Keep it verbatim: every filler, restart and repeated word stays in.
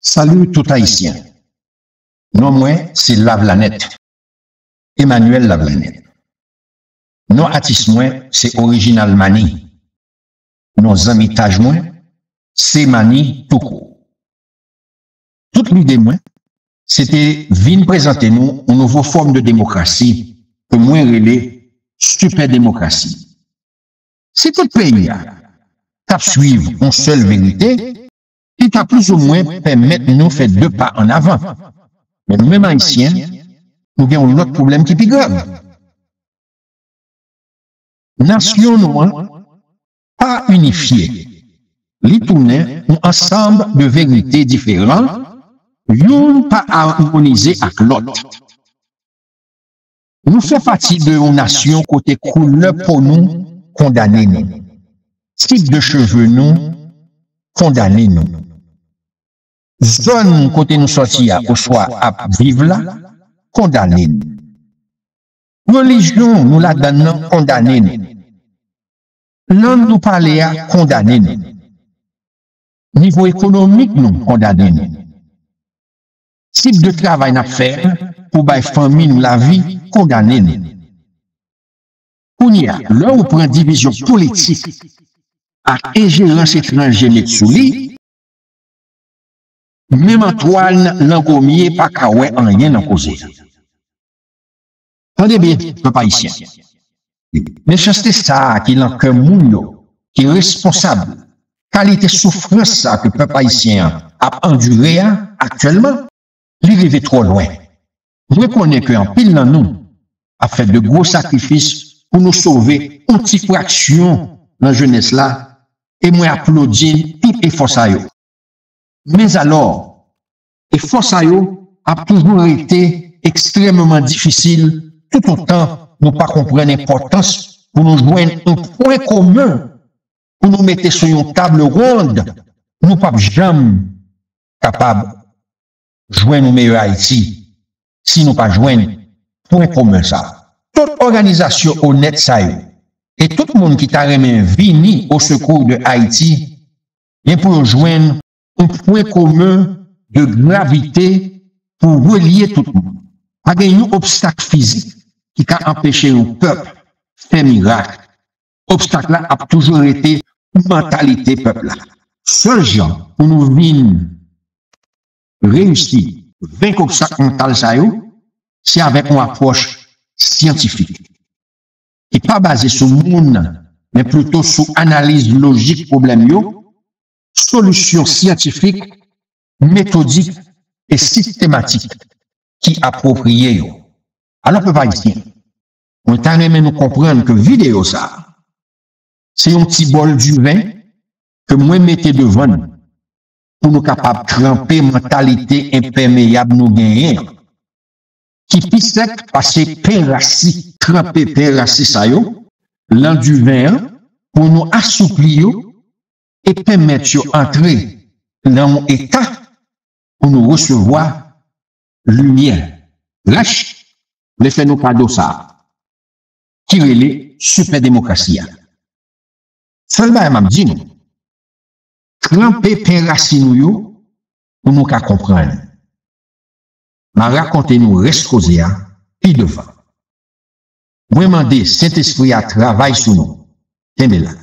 Salut tout Ayisyen. Non mwen se Lavlanèt, Emmanuel Lavlanèt. Non atis mwen se Original Mani. Non zanmitaj mwen se Mani toukou. Tout lide mwen se te vin prezante nou yon nouvo fòm de demokrasi ke mwen rele sipè demokrasi. Si tout peyi a t ap swiv yon sèl verite, li ta plizoumwen pèmèt nou fè de pa ann avan. Men nou menm Ayisyen, nou gen yon lòt pwoblèm ki pi grav. Nasyon nou an pa inifye. Li tounen yon ansanm de verite diferan, youn pa amonize ak lòt. Nou fè pati de yon nasyon kote koulè po nou kondane nou, tip de cheve nou kondane nou, zòn kote nou sòti a oswa ap viv la kondane nou, relijyon nou ladan nan kondane nou, lang nou pale a kondane nou, nivo ekonomik nou kondane nou, tip de travay n ap fè pou bay fanmi nou lavi kondane nou. Kounye a, lè ou pran divizyon politik ak enjerans etranje met sou li, menm Antoine Langomye pa ka wè anyen nan koze a. Tande byen, pèp ayisyen. Mechanste sa a ki lan kè moun yo ki responsab kalite soufrans sa ke pèp ayisyen an ap andire a aktyèlman, li rive twò lwen. Mwen konnen ke anpil nan nou ap fè de gwo sakrifis pou nou sove yon ti fraksyon nan jenès la, e mwen aplodi tout efò sa yo. Men alò, efò sa yo ap toujou rete ekstrèmman difisil toutotan nou pa konprann enpòtans pou nou jwenn yon pwen komen pou nou mete sou yon tab wonn. Nou p ap janm kapab jwenn yon meyè Ayiti si nou pa jwenn pwen komen sa a. Tout òganizasyon onèt sa yo e tout moun ki ta renmen vini o sekou de Ayiti gen pou yo jwenn yon pwen komen de gravite pou relye tout moun. Pa gen yon obstak fizik ki ka anpeche yon pèp fè mirak. Obstak la ap toujou rete mantalite pèp la. Sèl jan pou nou vin reyisi venk obstak mantal sa yo, se avèk yon apwòch syantifik ki pa baze sou moun, men plito sou analiz lojik pwoblèm yo, solisyon syantifik, metodik e sistematik ki apwopriye yo. Alò, pèp ayisyen, mwen ta renmen nou konprann ke videyo sa a, se yon ti bòl diven ke mwen mete devan nou pou nou kapab tranpe mantalite enpèmeyab nou genyen an, ki pi sèk pase pen rasi, tranpe pen rasi sa yo lan diven an pou nou asoupli yo e pèmèt yo antre nan yon eta pou nou resevwa limyè. Rach vle fè nou kado sa a, ki rele sipè demokrasi a. Sèl bagay m ap di nou, tranpe pen rasi nou yo pou nou ka konprann. M a rakonte nou rès koze a pi devan. Mwen mande Sentespri a travay sou nou. Kenbe la.